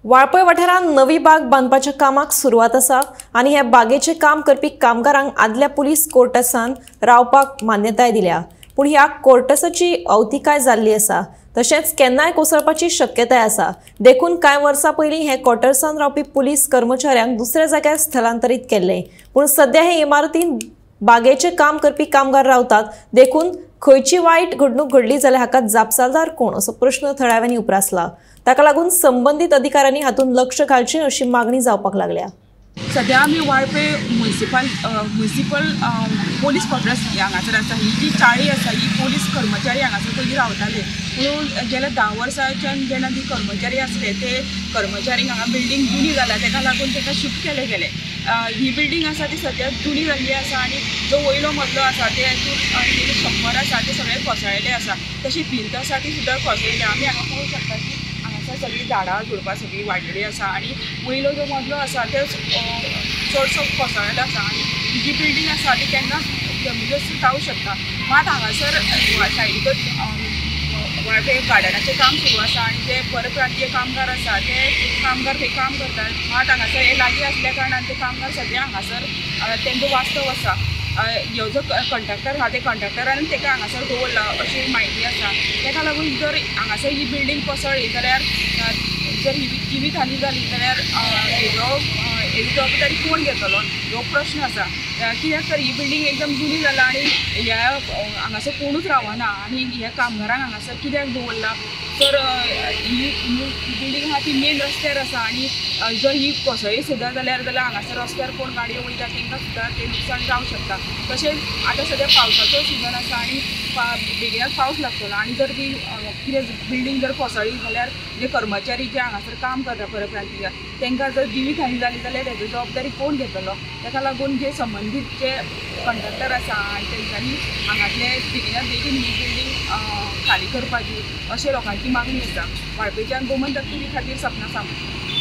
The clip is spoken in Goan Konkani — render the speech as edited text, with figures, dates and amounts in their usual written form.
वाळपय वाठारांत नवी बाग बांदपाच्या कामाक सुरवात आसा आनी ह्या बागेचें काम करपी कामगारांक आदल्या पुलीस कोर्टसान रावपाक मान्यताय दिल्या. पूण ह्या कोर्टसाची अवतिकाय जाल्ली आसा, तशेंच केन्नाय कोसळपाची शक्यताय आसा. देखून कांय वर्सां पयलीं हे क्वॉर्टर्सान रावपी पुलीस कर्मचाऱ्यांक दुसऱ्या जाग्यार स्थलांतरीत केल्लें. पूण सद्या हे इमारतीन बागेचें काम करपी कामगार रावतात, देखून खंयची वायट घडणूक घडली जाल्यार हाका जापसालदार कोण असो प्रश्न थळाव्यांनी उप्रासला. ताका लागून संबंदीत अधिकाऱ्यांनी हातूंत लक्ष घालचें अशी मागणी जावपाक लागल्या. सद्या आमी वाळपय म्युनिसिपल पोलीस क्वॉर्टर्स हांगासर आसा. ही जी चाळी आसा ही पोलीस कर्मचारी हांगासर पयलीं रावताले, पूण गेल्या 10 वर्सांच्यान जेन्ना ती कर्मचारी आसले ते कर्मचारी हांगा बिल्डींग जुनी जाला तेका लागून ताका शिफ्ट केले गेले. ही बिल्डींग आसा ती सद्या जुनी जाल्ली आसा आनी जो वयलो मदलो आसा ते हातूंत शंबर आसा ते सगळे कोसळिल्ले आसा, तशी भिंत आसा ती सुद्दां कोसळिल्ली. आमी हांगा पळोवंक शकता की हांगासर सगळीं झाडां झुडपां सगळीं वाडलेली आसा आनी वयलो जो मदलो आसा ते चडसो कोसळिल्लो आसा आनी ही जी बिल्डींग आसा ती केन्नाच जमिनीर जावं शकता. मात हांगासर सायडीकच वाळपय गार्डनाचें काम सुरू आसा आनी जे परप्रांतीय कामगार आसा ते कामगार थंय काम करतात. मात हांगासर हे लागीं आसल्या कारणान ते कामगार सगळे हांगासर तेंचो वास्तव आसा. ह्यो जो कंट्रक्टर आहा ते कंट्रक्टरान तेका हांगासर दवरला अशी म्हायती आसा. तेका लागून जर हांगासर ही बिल्डींग कोसळ्ळी जाल्यार जर ही जिवीत हानी जाली जाल्यार हेजो हेजी जबाबदारी कोण घेतलो हो प्रश्न आसा. कित्याक तर ही बिल्डींग एकदम जुनी जाला आनी ह्या हांगासर कोणूच रावना आनी ह्या कामगारांक हांगासर कित्याक दवरला तर ही बिल्डींग आहा ती मेन रस्त्यार आसा आनी जर ही कोसळ्ळी सुद्दां जाल्यार हांगासर रस्त्यार कोण गाडयो वयता तांकां सुद्दां तें लुकसाण जावंक शकता. तशेंच आतां सद्या पावसाचो सिजन आसा आनी बेगिनाच पावस लागतलो आनी जर ती कितें बिल्डींग जर कोसळ्ळी जाल्यार जे कर्मचारी जे हांगासर काम करता परप्रांतीय तांकां जर जिवीत हानी जाली जाल्यार हेजी जबाबदारी कोण घेतलो. ताका लागून जे संबंदीत जे कंट्रक्टर आसा आनी तेंच्यांनी हांगातले बेगिनात बेगीन ही बिल्डींग खाली करपाची अशें लोकांची मागणी आसा. वाळपयच्यान गोमंतक टीव्ही खातीर सपना सामंत.